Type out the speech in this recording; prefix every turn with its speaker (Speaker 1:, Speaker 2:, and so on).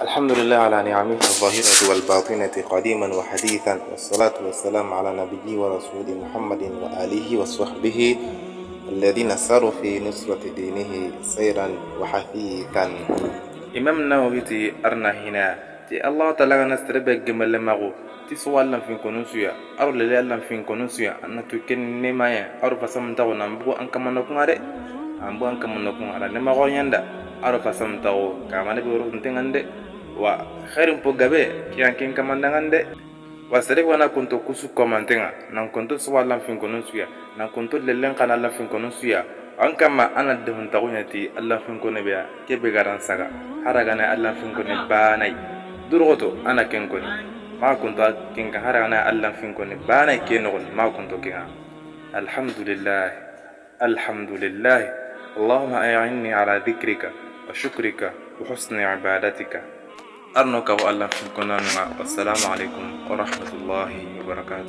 Speaker 1: الحمد لله على نعمه الظاهرة والباطنة قديما وحديثا، والصلاة والسلام على نبيه ورسوله محمد وآله وصحبه الذين ساروا في نصرة دينه سيرا وحثيثا. Imam Nawawi ti arna hina ti Allah Ta'ala gana serebe gemele mago ti so Allah fin konun suya aro lele Allah fin konun suya anna tu ken nema ya aro fasam tago nan bugo an kamano kun are an bugo an kamano kun ara nema go nyanda aro fasam tago kamane be ro ntengande wa khairin po gabe kiyan ken kamandangande wa sere wana kunto kusu komantenga nan kunto so Allah fin konun suya nan kunto lelen kana Allah fin konun suya an kama ana dehun tago nyati Allah fin kone be ke be garan saga haragana Allah fin kone banai durgoto ana ken koni ma kunto ken ka haragana Allah fin kone banai ke nogon ma kunto kenga. Alhamdulillah, alhamdulillah, allahumma a'inni ala dhikrika wa shukrika wa husni ibadatika. Arno ka Allah fin kone. Wassalamu alaikum wa rahmatullahi wa barakatuh.